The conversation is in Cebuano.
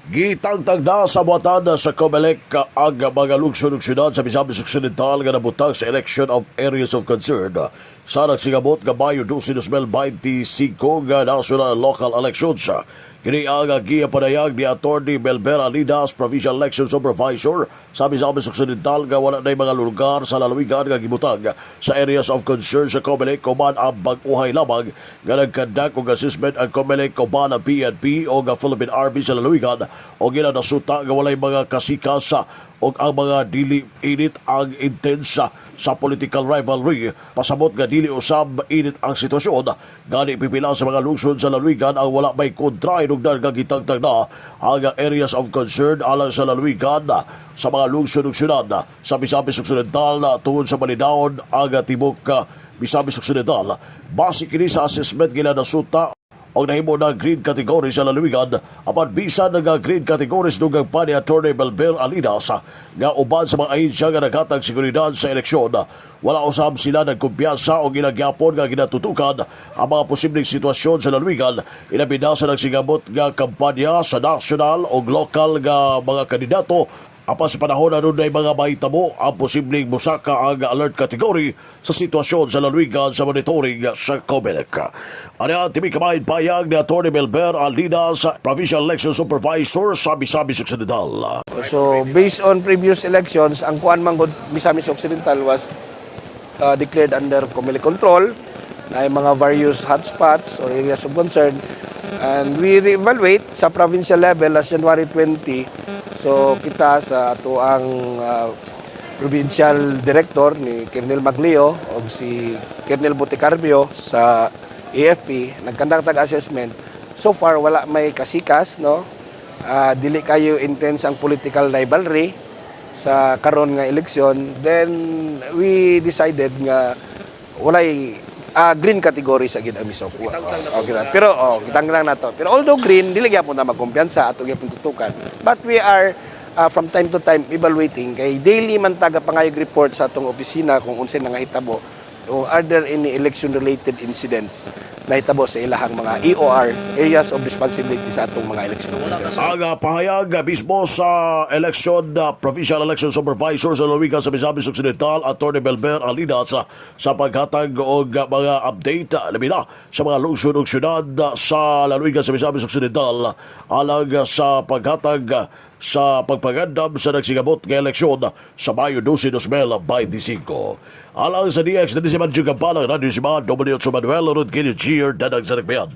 Gitagtag na sa buhatan sa COMELEC ang mga lungsod ug syudad sa Misamis Occidental nga nabutang sa election of areas of concern sa nagsingabot nga Mayo 12, 2025 nga national and local elections. Kini ang gipanayag ni Attorney Belbera Lidas, Provincial Election Supervisor sa Misamis Occidental, nga wala na mga lugar sa lalawigan nga gibutang sa areas of concern sa COMELEC kuman ang bag-uhay lamang nga nagkandak og assessment ang COMELEC kuman ang PNP o ang Philippine Army sa lalawigan o ginanasuta nga walay mga kasikas o ang mga dili init ang intensa sa political rivalry. Pasabot nga dili usab init ang sitwasyon, gani pipila sa mga lungsod sa lalawigan ang wala may kontra hinungdan nga gitagtag na ang areas of concern alang sa lalawigan sa mga lungsod ug syudad sa Misamis Occidental tungod sa malinawon ang tibok Misamis Occidental. Base kini sa assessment gila nasuta og nahimo na green category sa lalawigan, apan bisan nga green categories, dugang pa ni Attorney Belbel Alidas nga uban sa mga ahensya nga naghatag seguridad sa eleksyon, wala usab sila nagkumpiyansa o ginagyapon nga ginatutukan ang mga posibleng sitwasyon sa lalawigan, ilabi na sa nagsingabot nga kampanya sa national o local nga mga kandidato. Apan sa panahon na dunay mga mahitabo ang posibleng musaka ang alert category sa sitwasyon sa lalawigan sa monitoring sa COMELEC. Ano ang tibi kamay payag ni Atty. Melber Alina sa Provincial Election Supervisor sa Misamis Occidental. So based on previous elections, ang kuan man gud Misamis Occidental was declared under COMELEC control na yung mga various hotspots or areas of concern, and we re-evaluate sa provincial level last January 20. So kita sa ato ang provincial director ni Colonel Maglio o si Colonel Boticarbio sa AFP, nagkandak tag assessment. So far wala may kasikas, no? Dili kayo intense ang political rivalry sa karon nga eleksyon, then we decided nga walay green category sa gid ang Misoc. So, gitangtang na to Oh, nga pero oh, gitangtang na to. Pero although green, dili gyapon na magkumpiyansa, ato gyapon tutukan. But we are from time to time evaluating kay daily man taga pangayog report sa atong opisina kung unsay nangahitabo o are there any election related incidents na hitabo sa ilahang mga EOR, areas of responsibility, sa atong mga election officers. Ang pahayag mismo sa election Provincial Election Supervisor sa lalawigan sa Misamis Occidental, Attorney Belber Alidas, sa paghatag og mga update labi na sa mga lungsod ug syudad sa lalawigan sa Misamis Occidental alang sa paghatag sa pagpagandam sa nagsingabot nga eleksyon sa Mayo 12, 2025. Alang sa DX na si Manjo Gampalang, Radio Sima, W. Manuel, Rod Gilio Gier, Danang sa Nagbayan.